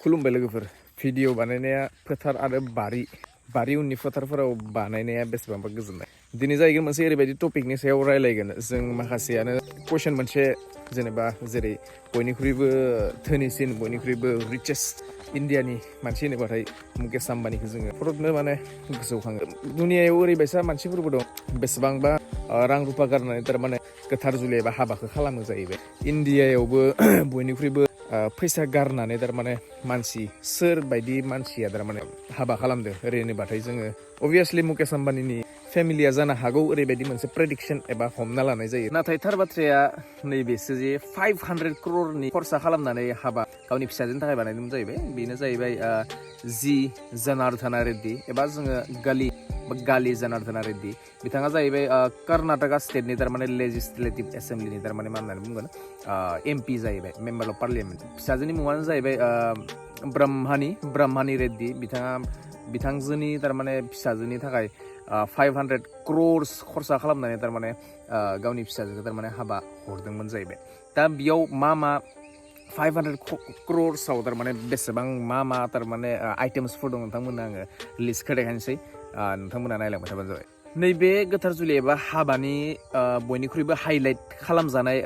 खुलुमबाय लोगोफोर भिडिअ बानायनाया फोथार आरो बारि उननि फोथारफोराव बानायनाया बेसेबांबा गोजोननाय दिनै जाहैगोन मोनसे ओरैबायदि टपिकनि सायाव रायलायगोन जों माखासेयानो कुइसन मोनसे जेनेबा जेरै बयनिख्रुइबो धोनिसिन बयनिख्रुइबो रिचेस्ट इन्डियानि मानसि होनोबाथाय मुकेश आम्बानिखौ जोङो फटकनो माने गोसोआव खाङो दुनियायाव ओरैबायसा मानसिफोरबो दं बेसेबांबा रां रुफा गारनानै थारमाने गोथार जुलि एबा हाबाखौ खालामो जाहैबाय इन्डियायावबो बयनिख्रुइबो फैसा गारनानै थारमाने मानसि सोरबायदि मानसिया थारमाने हाबा खालामदो ओरैनोबाथाय जोङो अभियासलि मुकेश आम्बानिनि फेमिलिया जानो हागौ ओरैबायदि मोनसे प्रेडिक्सन एबा हमना लानाय जायो नाथाय थार बाथ्राया नैबेसो जे 500 crore खरसा खालामनानै हाबा गावनि फिसाजोनि थाखाय बानायदोंमोन जाहैबाय बेनो जाहैबाय जी जनार्दन रेड्डी एबा जोङो गाली जनार्दन रेड्डी बिथाङा जाहैबाय कर्नाटका स्टेटनि थारमाने लेजिस्लेटिभ एसेम्ब्लिनि थारमाने मा होननानै बुंगोन एमपि जाहैबाय मेम्बार अफ पार्लियामेन्ट फिसाजोनि मुङानो जाहैबाय ब्रह्मानी रेड्डी बिथांजोनि थारमाने फिसाजोनि थाखाय 500 crores खरसा खालामनानै थारमाने गावनि फिसाजोखौ थारमाने हाबा हरदोंमोन जाहैबाय दा बेयाव मा 500 crores थारमाने बेसेबां मा थारमाने आइटेम्सफोर दं नोंथांमोननो आङो लिस्टखौ देखायनोसै नोंथांमोना नायलांबाय थाबानो जाबाय नैबे गोथार जुलि एबा हाबानि बयनिख्रुइबो हाइलाइट खालामजानाय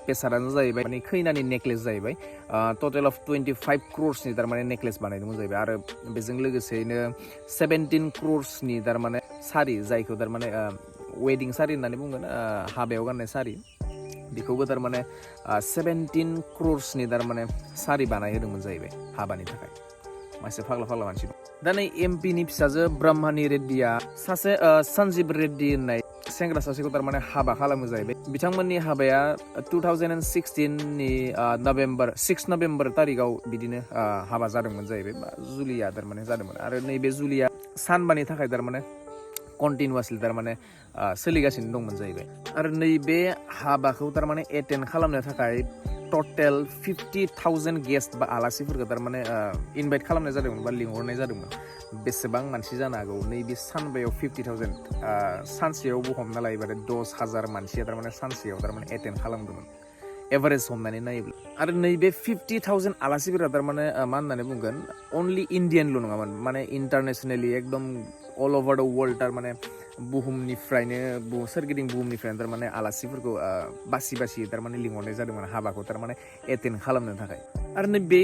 बेसादानो जाहैबाय माने खैनानि नेकलेस जाहैबाय टटेल अफ 25 crores थारमाने नेकलेस बानायदोंमोन जाहैबाय आरो बेजों लोगोसेयैनो 17 crores थारमाने सारि जायखौ थारमाने वेडिं सारि होननानै बुंगोन हाबायाव गाननाय सारि बेखौबो थारमाने 17 crores थारमाने सारि बानायहोदोंमोन जाहैबाय हाबानि थाखाय मासे फाग्ला मानसि दं दा नै एमपिनि फिसाजो ब्रह्मानी रेड्डीया सासे सन्जीब रेड्डी होननाय सेंग्रा सासेखौ थारमाने हाबा खालामो जाहैबाय बिथांमोननि हाबाया 2016 6 नभेम्बर तारिखाव बिदिनो हाबा जादोंमोन जाहैबाय जुलिया थारमाने जादोंमोन आरो नैबे जुलिया सानबानि थाखाय थारमाने कन्टिनिउवासलि थारमाने सोलिगासिनो दंमोन जाहैबाय आरो नैबे हाबाखौ थारमाने एटेन्ड खालामनो थाखाय टटेल 50,000 गेस्ट बा आलासिफोरखौ थारमाने इनभाइट खालामनाय जादोंमोन बा लिंहरनाय जादोंमोन बेसेबां मानसि जानो हागौ नैबे सानबायाव 50,000 सानसेयावबो हमना लायोबाथाय 10,000 मानसिया थारमाने सानसेयाव थारमाने एटेन्ड खालामदोंमोन एभारेज हमनानै नायोब्ला आरो नैबे 50,000 आलासिफोरा थारमाने मा होननानै बुंगोन अनलि इन्डियानल' नङामोन माने इन्टारनेसनेलि एकदम अल अभार द वर्ल्ड थारमाने बुहुमनिफ्रायनो सोरगिदिं बुहुमनिफ्रायनो थारमाने आलासिफोरखौ बासि थारमाने लिंहरनाय जादोंमोन हाबाखौ थारमाने एटेन्ड खालामनो थाखाय आरो नैबे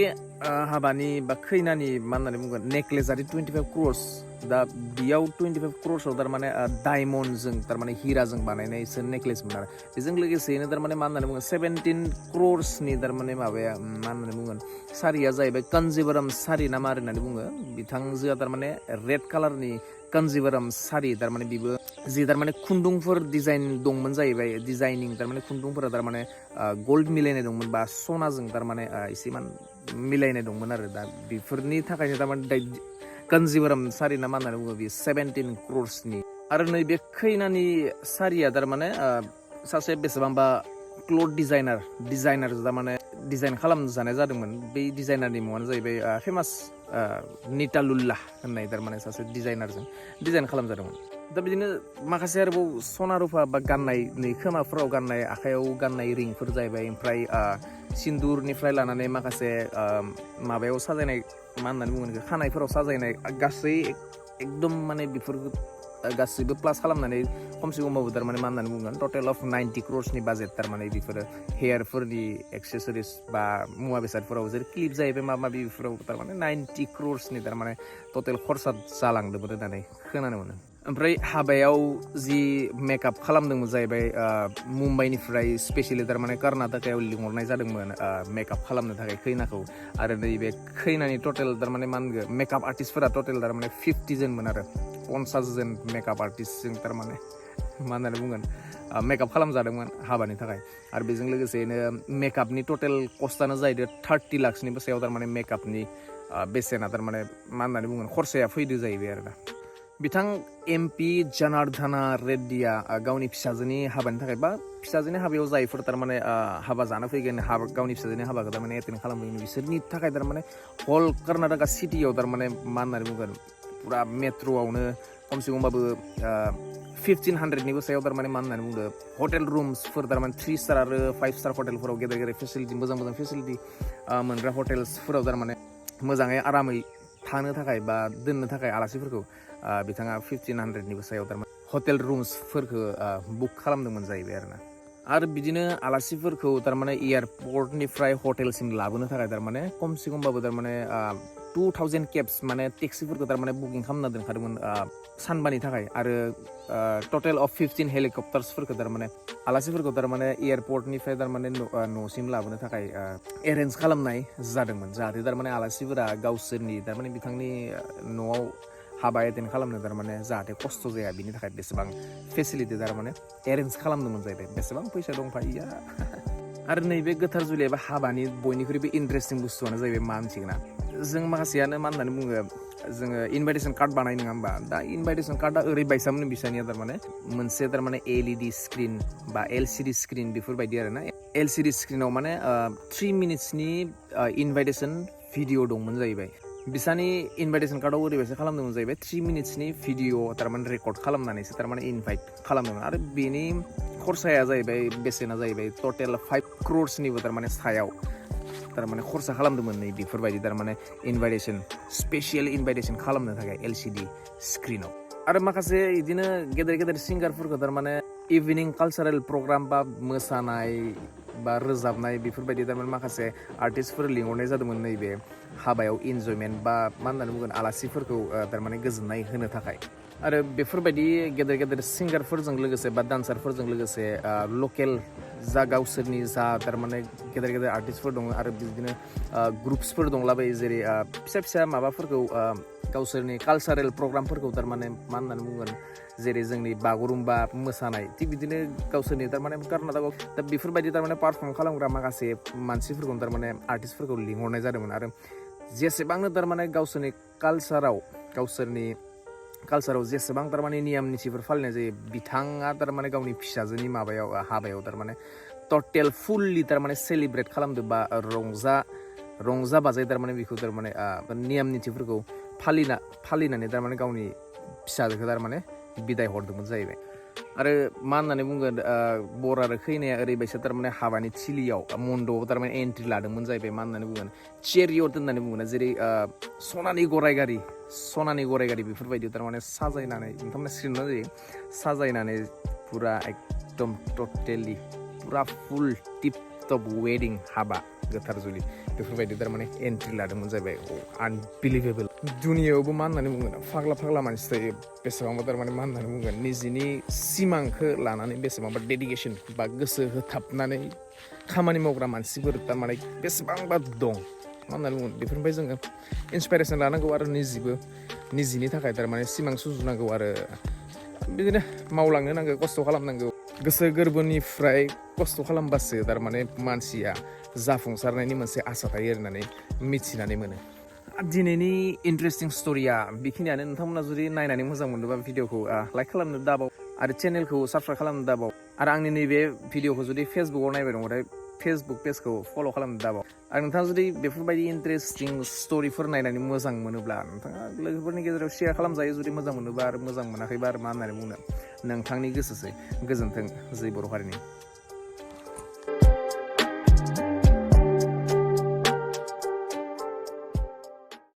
हाबानि बा खैनानि मा होननानै बुंगोन नेकलेसआ 25 crores दा बेयाव 25 crores थारमाने डायमन्डजों थारमाने हिराजों बानायनायसो नेकलेसमोन आरो बेजों लोगोसेयैनो थारमाने मा होननानै बुङो 17 crores थारमाने माबाया मा होननानै बुंगोन सारिया जाहैबाय कान्जीवरम सारि ना मा होननानै बुङो बिथांजोआ थारमाने रेड कालारनि कान्जीवरम सारि थारमाने बेबो जि थारमाने खुन्दुंफोर डिजाइन दंमोन जाहैबाय डिजाइनिं थारमाने खुन्दुंफोरा थारमाने गल्ड मिलायनाय दंमोन बा सनाजों थारमाने एसेमान मिलायनाय दंमोन आरो दा बेफोरनि थाखायनो थारमाने कान्जीवरम सारि ना मा होननानै बुङो बेयो 17 crores आरो नैबे खैनानि सारिया थारमाने सासे बेसेबांबा क्लथ डिजाइनार थारमाने डिजाइन खालामजानाय जादोंमोन बै डिजाइनारनि मुङानो जाहैबाय फेमास निटालुल्लाह होननाय थारमाने सासे डिजाइनारजों डिजाइन खालामजादोंमोन दा बिदिनो माखासे आरोबाव सना रुफा बा गाननाय नै खोमाफोराव गाननाय आखायाव गाननाय रिंफोर जाहैबाय ओमफ्राय सिन्दुरनिफ्राय लानानै माखासे माबायाव साजायनाय मा होननानै बुङो बेखौ खानायफोराव साजायनाय गासै एकदम माने बेफोर गासैबो प्लास खालामनानै खमसे खमबाबो थारमाने मा होननानै बुंगोन टटेल अफ 90 crores बाजेट थारमाने बेफोरो हेयारफोरनि एक्सेसरिस बा मुवा बेसादफोराव जेरै क्लिप जाहैबाय माबा माबि बेफोराव थारमाने 90 crores थारमाने टटेल खरसा जालांदोंमोन होननानै खोनानो मोनो ओमफ्राय हाबायाव जि मेकआप खालामदोंमोन जाहैबाय मुम्बाइनिफ्राय स्पेसियेलि थारमाने कर्नाटकायाव लिंहरनाय जादोंमोन मेकआप खालामनो थाखाय खैनाखौ आरो नैबे खैनानि टटेल थारमाने मा होनगोन मेकआप आर्टिस्टफोरा टटेल थारमाने 50 जनमोन आरो 50 जन मेकआप आर्टिस्टजों थारमाने मा होननानै बुंगोन मेकआप खालामजादोंमोन हाबानि थाखाय आरो बेजों लोगोसेनो मेकआपनि टटेल कस्टआनो जाहैदों 30 लाखनिबो सायाव थारमाने मेकआपनि बेसेना थारमाने मा होननानै बुंगोन खरसाया फैदो जाहैबाय आरो दा बिथां एमपि जनार्दन रेड्डीया गावनि फिसाजोनि हाबानि थाखाय बा फिसाजोनि हाबायाव जायफोर थारमाने हाबा जानो फैगोन गावनि फिसाजोनि हाबाखौ थारमाने एटेन्ड खालामफैगोन बिसोरनि थाखाय थारमाने हल कर्नाटका सिटियाव थारमाने मा होननानै बुंगोन पुरा मेट्र'आवनो खमसे खमबाबो 1500निबो सायाव थारमाने मा होननानै बुंदो हटेल रुम्सफोर थारमाने 3 स्टार आरो 5 स्टार हटेलफोराव गेदेर फेसिलिटि मोजां फेसिलिटि मोनग्रा हटेल्सफोराव थारमाने मोजाङै आरामै थानो थाखाय बा दोननो थाखाय आलासिफोरखौ बिथाङा 1500निबो सायाव थारमाने हटेल रुम्सफोरखौ बुक खालामदोंमोन जाहैबाय आरोना आरो बिदिनो आलासिफोरखौ थारमाने एयारपर्टनिफ्राय हटेलसिम लाबोनो थाखाय थारमाने खमसे खमबाबो थारमाने 2000 केब्स माने टेक्सिफोरखौ थारमाने बुकिं खालामना दोनखादोंमोन सानबानि थाखाय आरो टटेल अफ 15 हेलिकप्टार्सफोरखौ थारमाने आलासिफोरखौ थारमाने एयारपर्टनिफ्राय थारमाने न'सिम लाबोनो थाखाय एरेन्ज खालामनाय जादोंमोन जाहाथे थारमाने आलासिफोरा गावसोरनि थारमाने बिथांनि न'आव हाबा एटेन्ड खालामनो थारमाने जाहाथे खस्थ' जाया बिनि थाखाय बेसेबां फेसिलिटि थारमाने एरेन्ज खालामदोंमोन जाहैबाय बेसेबां फैसा दंखायो आरो नैबे गोथार जुलि एबा हाबानि बयनिख्रुइबो इन्टारेस्टिं बुस्थुआनो जाहैबाय मा मिथिगोना जों माखासेयानो मा होननानै बुङो जोङो इनभाइटेसन कार्ड बानाय नङा होमबा दा इनभाइटेसन कार्डआ ओरैबायसामोन बिसानिया थारमाने मोनसे थारमाने LED स्क्रिन बा LCD स्क्रिन बेफोरबायदि आरोना LCD स्क्रिनाव माने 3 मिनिट्सनि इनभाइटेसन भिडिअ दंमोन जाहैबाय बिसानि इनभाइटेसन कार्डआव ओरैबायसा खालामदोंमोन जाहैबाय 3 मिनिट्सनि भिडिअ थारमाने रेकर्ड खालामनानैसो थारमाने इनभाइट खालामदोंमोन आरो बेनि खरसाया जाहैबाय बेसेना जाहैबाय टटेल 5 क्र'र्सनिबो थारमाने सायाव थारमाने खरसा खालामदोंमोन नै बेफोरबायदि थारमाने इनभाइटेसन स्पेसियेल इनभाइटेसन खालामनो थाखाय LCD स्क्रिनाव आरो माखासे बिदिनो गेदेर गेदेर सिंगारफोरखौ थारमाने इभिनिं कालचारेल प्रग्राम बा मोसानाय बा रोजाबनाय बेफोरबायदि थारमाने माखासे आर्टिस्टफोर लिंहरनाय जादोंमोन नैबे हाबायाव इन्जयमेन्ट बा मा होननानै बुंगोन आलासिफोरखौ थारमाने गोजोननाय होनो थाखाय आरो बेफोरबायदि गेदेर गेदेर सिंगारफोरजों लोगोसे बा डान्सारफोरजों लोगोसे लकेल जा गावसोरनि जा थारमाने गेदेर गेदेर आर्टिस्टफोर दङ आरो बिदिनो ग्रुप्सफोर दंलाबायो जेरै फिसा फिसा माबाफोरखौ गावसोरनि कालचारेल प्रग्रामफोरखौ थारमाने मा होननानै बुंगोन जेरै जोंनि बागुरुम्बा मोसानाय थिग बिदिनो गावसोरनि थारमाने कर्नाटकआव दा बेफोरबायदि थारमाने पारफर्म खालामग्रा माखासे मानसिफोरखौ थारमाने आर्टिस्टफोरखौ लिंहरनाय जादोंमोन आरो जेसेबांनो थारमाने गावसोरनि कालचाराव जेसेबां थारमाने नियम निथिफोर फालिनाय जायो बिथाङा थारमाने गावनि फिसाजोनि हाबायाव थारमाने टटेल फुल्लि थारमाने सेलिब्रेट खालामदो बा रंजा बाजायै थारमाने बेखौ थारमाने नियम निथिफोरखौ फालिनानै थारमाने गावनि फिसाजोखौ थारमाने बिदाय हरदोंमोन जाहैबाय आरो मा होननानै बुंगोन बर आरो खैनाया ओरैबायसा थारमाने हाबानि थिलियाव मन्दपआव थारमाने एन्ट्रि लादोंमोन जाहैबाय मा होननानै बुंगोन चेरियट होननानै बुङोना जेरै सनानि गराइ गारि बेफोरबायदि थारमाने साजायनानै नोंथांमोना स्क्रिनाव जायो साजायनानै पुरा एकदम टटेलि पुरा फुल टिप टप वेडिं हाबा गोथार जुलि बेफोरबायदि थारमाने एन्ट्रि लादोंमन जाहैबाय आनबिलिभेबल दुनियायावबो मा होननानै बुंगोन फाग्ला मानसि थायो बेसेबांबा थारमाने मा होननानै बुंगोन निजिनि सिमांखौ लानानै बेसेबांबा डेडिकेसन बा गोसो होथाबनानै खामानि मावग्रा मानसिफोर थारमाने बेसेबांबा दं मा होननानै बुंगोन बेफोरनिफ्राय जोङो इन्सपाइरेसन लानांगौ आरो निजिनि थाखाय थारमाने सिमां सुजुनांगौ आरो बिदिनो मावलांनो नांगौ खस्थ' खालामनांगौ गोसो गोरबोनिफ्राय खस्थ' खालामबासो थारमाने मानसिया जाफुंसारनायनि मोनसे आसा थायो होननानै मिथिनानै मोनो दिनैनि इन्टारेस्टिं स्ट'रिया बेखिनियानो नोंथांमोना जुदि नायनानै मोजां मोनदोंबा भिडिअखौ लाइक खालामनो दाबाव आरो चेनेलखौ साबस्क्राइब खालामनो दाबाव आरो आंनि नैबे भिडिअखौ जुदि फेसबुकआव नायबाय दंबाथाय फेसबुक पेजखौ फल' खालामनो दाबाव आरो नोंथाङा जुदि बेफोरबायदि इन्टारेस्टिं स्ट'रिफोर नायनानै मोजां मोनोब्ला नोंथाङा लोगोफोरनि गेजेराव शेयार खालामजायो जुदि मोजां मोनोबा आरो मोजां मोनाखैबा आरो मा होननानै बुंनो नोंथांनि गोसोसै गोजोन्थों जै बर' हारिनि